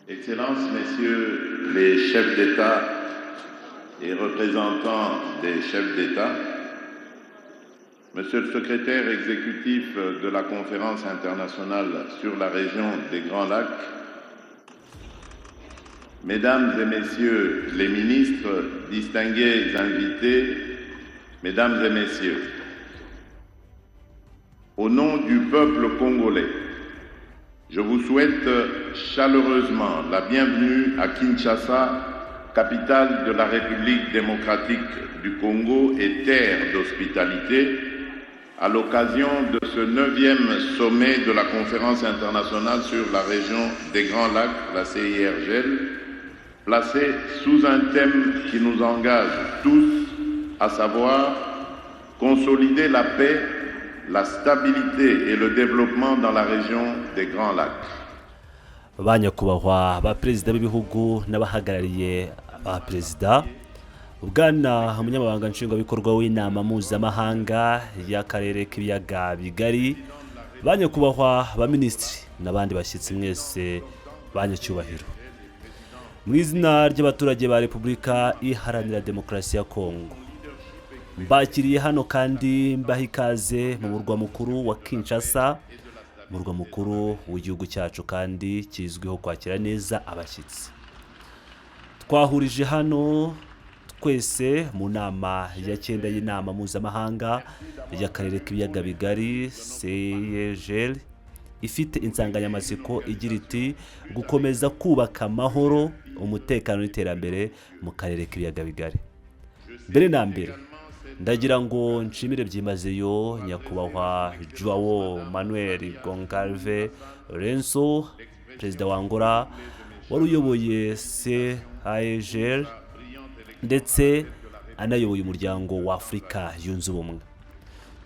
Excellences, Messieurs les chefs d'État et représentants des chefs d'État, Monsieur le secrétaire exécutif de la Conférence internationale sur la région des Grands Lacs, Mesdames et Messieurs les ministres, distingués invités, Mesdames et Messieurs, au nom du peuple congolais, je vous souhaite chaleureusement la bienvenue à Kinshasa, capitale de la République démocratique du Congo et terre d'hospitalité, à l'occasion de ce 9e sommet de la Conférence internationale sur la région des Grands Lacs, la CIRGL, placé sous un thème qui nous engage tous, à savoir consolider la paix, la stabilité et le développement dans la région des Grands Lacs. Ba nyakubahwa ba perezida b'ibihugu n'abahagarariye ba perezida, bwana umunyamabanga nshingwabikorwa w'inama mpuzamahanga y'akarere k'ibiyaga bigari, ba nyakubahwa ba minisitiri n'abandi bashyitsi mwese, ba nyacyubahiro, mu izina ry'abaturage ba Repubulika Iharanira Demokarasi ya Kongo, mbakiriye hano kandi mbaha ikaze mu murwa mukuru wa Kinshasa, umurwa mukuru w'igihugu cyacu kandi kizwiho kwakira neza abashyitsi. Twahurije hano twese mu nama ya cyenda y'inama mpuzamahanga y'akarere k'ibiyaga bigari, CIRGL, ifite insanganyamatsiko igira iti: "Gukomeza kubaka amahoro, umutekano n'iterambere mu karere k'ibiyaga bigari." Mbere na mbere, ndagira ngo nshimire byimazeyo nyakubahwa João Manuel Gonçalves Lourenço, perezida wa Angola wari uyoboye CIRGL ndetse anayoboye Umuryango wa Afurika Yunze Ubumwe,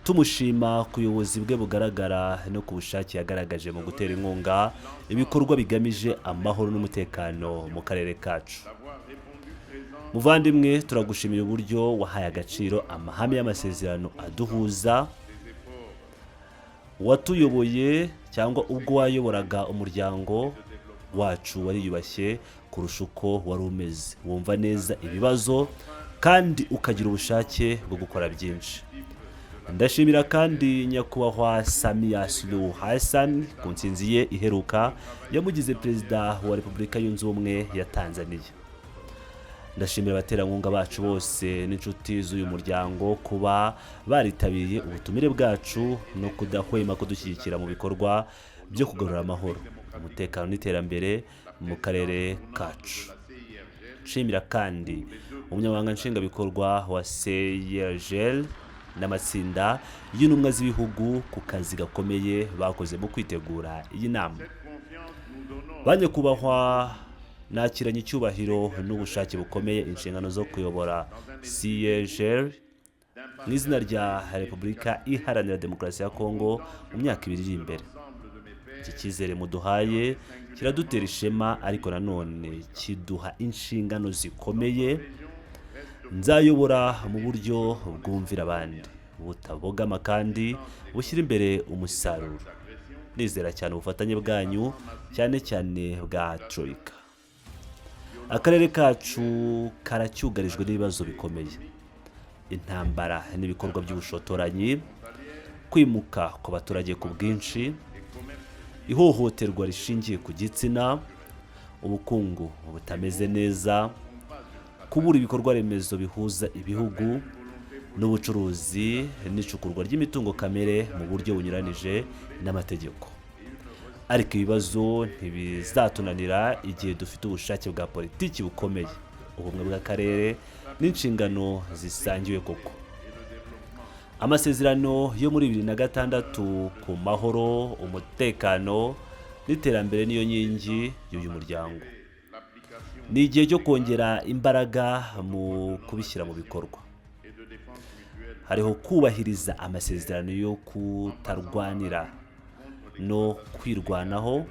tumushima ku buyobozi bwe bugaragara no ku bushake yagaragaje mu gutera inkunga ibikorwa bigamije amahoro n'umutekano mu karere kacu. Muvandimwe, turagushimira uburyo wahaye agaciro amahame y'amasezerano aduhuza. Watuyoboye cyangwa ubwo wayoboraga umuryango wacu, wariyubashye kurusha uko wari umeze, wumva neza ibibazo kandi ukagira ubushake bwo gukora byinshi. Ndashimira kandi nyakubahwa Samia Suluhu Hassan ku ntsinzi ye iheruka yamugize perezida wa Repubulika Yunze Ubumwe ya Tanzania. Ndashimira abaterankunga bacu bose n'inshuti z'uyu muryango kuba baritabiriye ubutumire bwacu no kudahwema kudushyigikira mu bikorwa byo kugarura amahoro, umutekano n'iterambere mu karere kacu. Nshimira kandi umunyamabanga nshingwabikorwa wa CIRGL n'amatsinda y'intumwa z'ibihugu ku kazi gakomeye bakoze mu kwitegura iyi nama. Ba nyakubahwa, nakiranye icyubahiro n'ubushake bukomeye inshingano zo kuyobora CIRGL mu izina rya Repubulika Iharanira Demokarasi ya Kongo mu myaka 2 iri imbere. Iki cyizere muduhaye kiradutera ishema, ariko nanone kiduha inshingano zikomeye. Nzayobora mu buryo bwumvira abandi, butabogama kandi bushyira imbere umusaruro. Nizera cyane ubufatanye bwanyu, cyane cyane bwa Troika. Akarere kacu karacyugarijwe n'ibibazo bikomeye: intambara n'ibikorwa by'ubushotoranyi, kwimuka ku baturage ku bwinshi, ihohoterwa rishingiye ku gitsina, ubukungu butameze neza, kubura ibikorwa remezo bihuza ibihugu n'ubucuruzi n'icukurwa ry'imitungo kamere mu buryo bunyuranije n'amategeko. Ariko ibibazo ntibizatunanira igihe dufite ubushake bwa politiki bukomeye, ubumwe bw'akarere n'inshingano zisangiwe koko. Amasezerano yo muri 2006 ku mahoro, umutekano n'iterambere niyo nkingi y'uyu muryango. Ni igihe cyo kongera imbaraga mu kubishyira mu bikorwa. Hariho kubahiriza amasezerano yo kutarwanira no kwirwanaho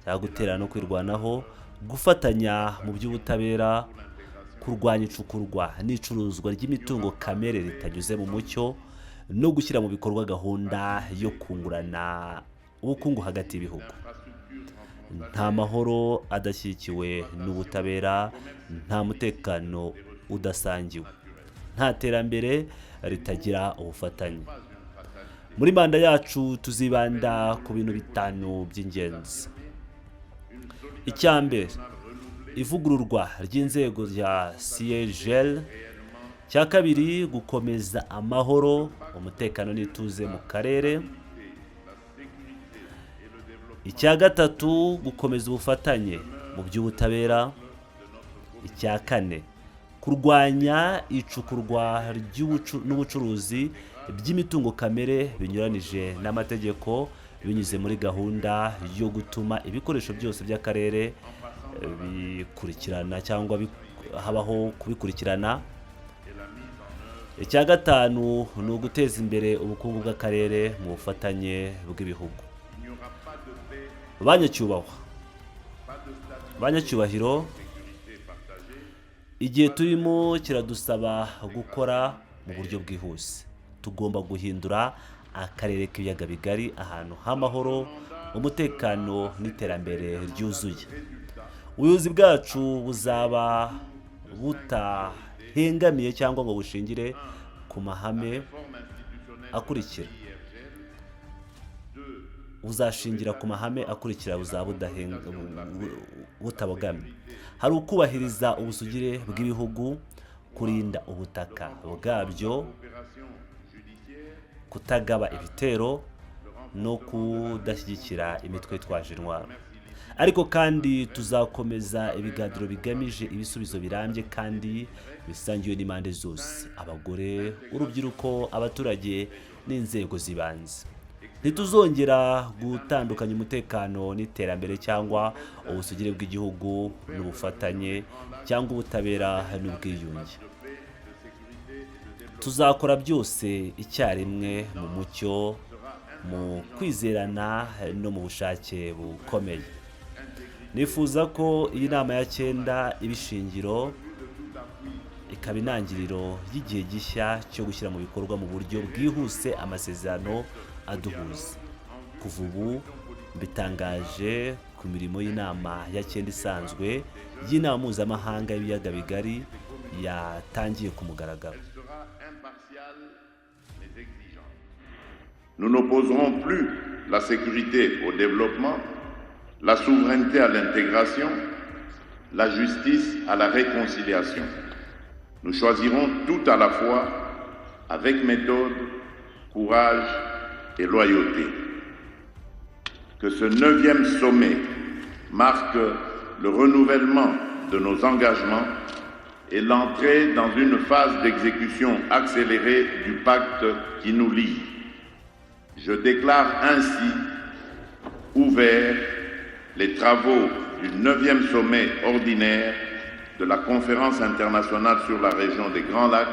cyangwa gutera no kwirwanaho, gufatanya mu by'ubutabera, kurwanya icukurwa n'icuruzwa ry'imitungo kamere ritanyuze mu mucyo no gushyira mu bikorwa gahunda yo kungurana ubukungu hagati y'ibihugu. Nta mahoro adashyigikiwe n'ubutabera, nta mutekano udasangiwe, nta terambere ritagira ubufatanye. Muri manda yacu tuzibanda ku bintu bitanu by'ingenzi. Icya mbere, ivugururwa ry'inzego rya CIRGL. Icya kabiri, gukomeza amahoro, umutekano n'ituze mu karere. Icya gatatu, gukomeza ubufatanye mu by'ubutabera. Icya kane, kurwanya icukurwa n'ubucuruzi by'imitungo kamere binyuranije n'amategeko binyuze muri gahunda yo gutuma ibikoresho byose by'akarere bikurikirana cyangwa habaho kubikurikirana. Icya gatanu ni uguteza imbere ubukungu bw'akarere mu bufatanye bw'ibihugu. Banyacyubahwa, banyacyubahiro, igihe turimo kiradusaba gukora mu buryo bwihuse. Tugomba guhindura akarere k'Ibiyaga Bigari ahantu h'amahoro, umutekano n'iterambere ryuzuye. Ubuyobozi bwacu buzaba butahengamiye cyangwa ngo bushingire ku mahame akurikira, buzashingira ku mahame akurikira, buzaba butabogamye. Hari ukubahiriza ubusugire bw'ibihugu, kurinda ubutaka bwabyo, kutagaba ibitero no kudashyigikira imitwe itwaje intwaro. Ariko kandi tuzakomeza ibiganiro bigamije ibisubizo birambye kandi bisangiwe n'impande zose: abagore, urubyiruko, abaturage n'inzego z'ibanze. Ntituzongera gutandukanya umutekano n'iterambere, cyangwa ubusugire bw'igihugu n'ubufatanye, cyangwa ubutabera n'ubwiyunge. Tuzakora byose icyarimwe, mu mucyo, mu kwizerana no mu bushake bukomeye. Nifuza ko iyi nama ya cyenda iba ishingiro, ikaba intangiriro y'igihe gishya cyo gushyira mu bikorwa mu buryo bwihuse amasezerano aduhuza. Kuva ubu mbitangaje ku mirimo y'inama ya cyenda isanzwe y'Inama Mpuzamahanga y'Ibiyaga Bigari yatangiye ku mugaragaro. Sera impartiale mais exigeante. Nous n'opposerons plus la sécurité au développement, la souveraineté à l'intégration, la justice à la réconciliation. Nous choisirons tout à la fois avec méthode, courage et loyauté. Que ce neuvième sommet marque le renouvellement de nos engagements et l'entrée dans une phase d'exécution accélérée du pacte qui nous lie. Je déclare ainsi ouverts les travaux du neuvième sommet ordinaire de la Conférence internationale sur la région des Grands Lacs.